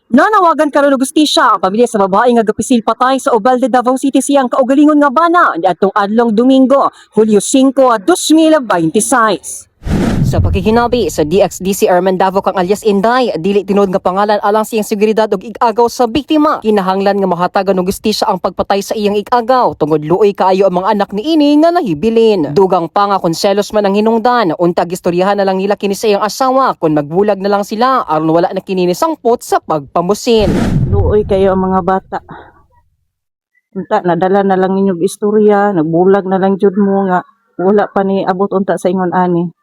Nanawagan karon og hustisya ang pamilya sa babae nga gapisil patay sa Ubalde, Davao City siyang kaugalingon nga bana niadtong adlong Domingo, Hulyo 5, 2026. Sa pakihinabi sa DXDC Erman Davao kang alias Inday, dili tinuod nga pangalan alang siyang seguridad ug ig-agaw sa biktima. Kinahanglan nga mahatagan og hustisya ang pagpatay sa iyang ig-agaw tungod luoy kaayo ang mga anak niini nga nahibilin. Dugang pa nga kung selos man ang hinungdan, untag istoryahan na lang nila kini sa iyang asawa kung magbulag na lang sila aron wala na kini ni sangpot sa pagpamusin. Luoy kayo ang mga bata. Unta, nadala na lang ninyong istorya, nagbulag na lang jud mo nga wala pa ni abot unta sa ingon ani.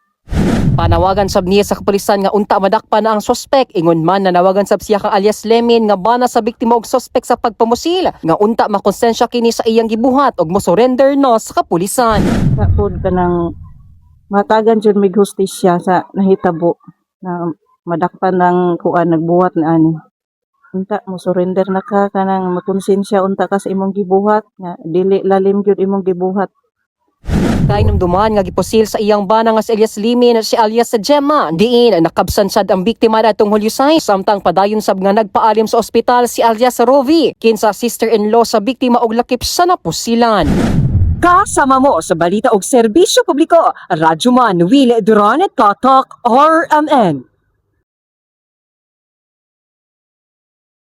Panawagan sab niya sa kapulisan nga unta madakpan na ang sospek. Ingon man, nanawagan sab siya kang alias Lemin nga bana sa biktima og sospek sa pagpamusil nga unta makonsensya kini sa iyang gibuhat og mo surrender na sa kapulisan. Sa pod kanang matagan jud mig hustisya sa nahitabo na madakpan ng kuan nagbuhat na ani. Unta mo surrender na ka, kanang makonsensya unta ka sa imong gibuhat nga dili lalim jud imong gibuhat. Kay namduman nga gipusil sa iyang bana nga si alias Limin si alias sa Gemma. Diin nakabsan sad ang biktima atong Hulyo 6, samtang padayon sab nga nagpaalim sa ospital si alias Rovi, kinsa sister-in-law sa biktima og lakip sa napusilan. Kasama mo sa balita og serbisyo publiko, Radyoman Will Duran at Katak RMN.